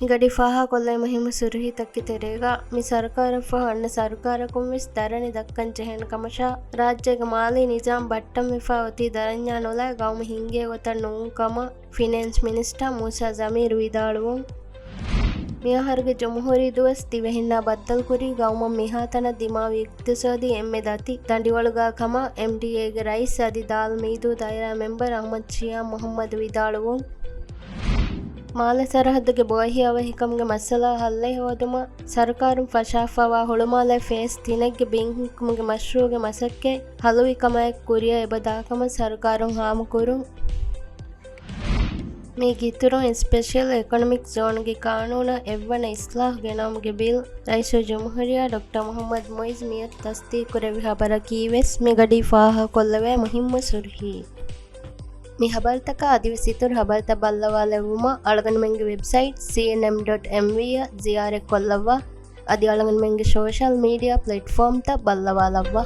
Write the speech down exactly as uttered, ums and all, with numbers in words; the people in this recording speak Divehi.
މިގަޑީ ފާހަގަކޮށްލައި މުހިއްމު ސުރުހީތަކުގެ ތެރޭގަ، މި ސަރުކާރަށްފަހު އަންނަ ސަރުކާރަކުން ވެސް ދަރަނި ދައްކަން ޖެހޭނެ ކަމަށާ، ރާއްޖޭގެ މާލީ ނިޒާމް ބައްޓަންވެފަ އޮތީ ދަރަންޏާ ނުލާ ގައުމު ހިންގޭ ގޮތަށް ނޫން ކަމަށް ފިނޭންސް މިނިސްޓަރ މޫސާ ޒަމީރު ވިދާޅުވުން. މިއަހަރުގެ ޖުމްހޫރީ ދުވަސް ދިވެހިންނާ ބައްދަލުކުރީ ގައުމަށް މިހާތަނަށް ދިމާވި އިޤްތިޞާދީ އެންމެ ދަތި ދަނޑިވަޅުގަ ކަމަށް އެމްޑީއޭގެ ރައީސް އަދި ދާލް މީދޫ ދާއިރާ މެމްބަރު އަޙްމަދު ޝިޔާ މުޙައްމަދު ވިދާޅުވުން. މާލެ ސަރަހައްދުގެ ބޮއެހި އަވަހިކަމުގެ މައްސަލަ ހައްލެއް ހޯދުމަށް ސަރުކާރުން ފަށާފަވާ ހުޅުމާލޭ ފޭސް ތިނެއްގެ ބިން ހިއްކުމުގެ މަޝްރޫޢުގެ މަސައްކަތް ހަލުވި ކަމާއެކު ކުރިއަށް އެބަދާކަމަށް ސަރުކާރުން ހާމަކުރުން. މީގެ އިތުރުން ސްޕެޝަލް އެކޮނޮމިކް ޒޯނުގެ ޤާނޫނަށް އެއްވަނަ އިސްލާހު ގެނައުމުގެ ބިލް ރައީސުލްޖުމްހޫރިއްޔާ ޑޮކްޓަރ މުޙައްމަދު މުޢިއްޒު މިއަދު ތަޞްދީޤުކުރެއްވި ޚަބަރަކީވެސް މިގަޑީ ފާހަގަކޮށްލެވޭ މުހިއްމު ސުރުޚީ. މި ޚަބަރުތަކާ އަދިވެސް އިތުރު ޚަބަރުތައް ބައްލަވާލެއްވުމަށް އަޅުގަނޑުމެންގެ ވެބްސައިޓް ސީއެންއެމް ޑޮޓް އެމްވީ އަށް ޒިޔާރަތްކޮށްލައްވާ. އަދި އަޅުގަނޑުމެންގެ ސޯޝަލް މީޑިއާ ޕްލެޓްފޯމްތައް ބައްލަވާލައްވާ.